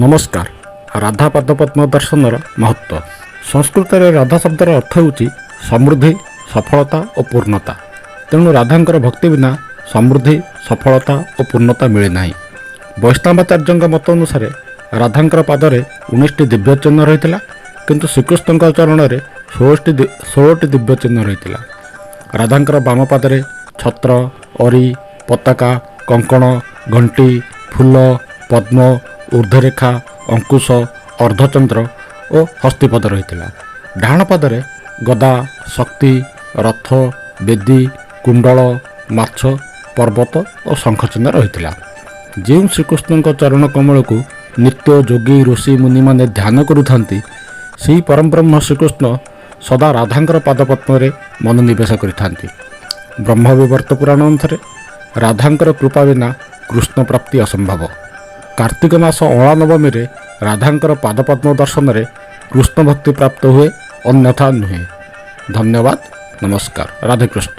ନମସ୍କାର। ରାଧା ପାଦପଦ୍ମ ଦର୍ଶନର ମହତ୍ତ୍ୱ। ସଂସ୍କୃତରେ ରାଧା ଶବ୍ଦର ଅର୍ଥ ହେଉଛି ସମୃଦ୍ଧି, ସଫଳତା ଓ ପୂର୍ଣ୍ଣତା। ତେଣୁ ରାଧାଙ୍କର ଭକ୍ତି ବିନା ସମୃଦ୍ଧି, ସଫଳତା ଓ ପୂର୍ଣ୍ଣତା ମିଳେ ନାହିଁ। ବୈଷ୍ଣବାଚାର୍ଯ୍ୟଙ୍କ ମତ ଅନୁସାରେ ରାଧାଙ୍କର ପାଦରେ 19ଟି ଦିବ୍ୟ ଚିହ୍ନ ରହିଥିଲା, କିନ୍ତୁ ଶ୍ରୀକୃଷ୍ଣଙ୍କ ଚରଣରେ 16ଟି ଦିବ୍ୟ ଚିହ୍ନ ରହିଥିଲା। ରାଧାଙ୍କର ବାମ ପାଦରେ ଛତ୍ର, ଅରି, ପତାକା, କଙ୍କଣ, ଘଣ୍ଟି, ଫୁଲ, ପଦ୍ମ, ଉର୍ଦ୍ଧ୍ୱରେଖା, ଅଙ୍କୁଶ, ଅର୍ଦ୍ଧଚନ୍ଦ୍ର ଓ ହସ୍ତିପଦ ରହିଥିଲା। ଡାହାଣ ପାଦରେ ଗଦା, ଶକ୍ତି, ରଥ, ବେଦୀ, କୁଣ୍ଡଳ, ମାଛ, ପର୍ବତ ଓ ଶଙ୍ଖ ଚିହ୍ନ ରହିଥିଲା। ଯେଉଁ ଶ୍ରୀକୃଷ୍ଣଙ୍କ ଚରଣ କମଳକୁ ନିତ୍ୟ ଯୋଗୀ, ଋଷି, ମୁନିମାନେ ଧ୍ୟାନ କରୁଥାନ୍ତି, ସେହି ପରମବ୍ରହ୍ମ ଶ୍ରୀକୃଷ୍ଣ ସଦା ରାଧାଙ୍କର ପାଦପଦ୍ମରେ ମନୋନିବେଶ କରିଥାନ୍ତି। ବ୍ରହ୍ମବିବର୍ତ୍ତ ପୁରାଣ ଅନୁସାରେ ରାଧାଙ୍କର କୃପା ବିନା କୃଷ୍ଣ ପ୍ରାପ୍ତି ଅସମ୍ଭବ। କାର୍ତ୍ତିକ ମାସ ଅଁଳା ନବମୀରେ ରାଧାଙ୍କର ପାଦପଦ୍ମ ଦର୍ଶନରେ କୃଷ୍ଣ ଭକ୍ତି ପ୍ରାପ୍ତ ହୁଏ, ଅନ୍ୟଥା ନୁହେଁ। ଧନ୍ୟବାଦ, ନମସ୍କାର, ରାଧେକୃଷ୍ଣ।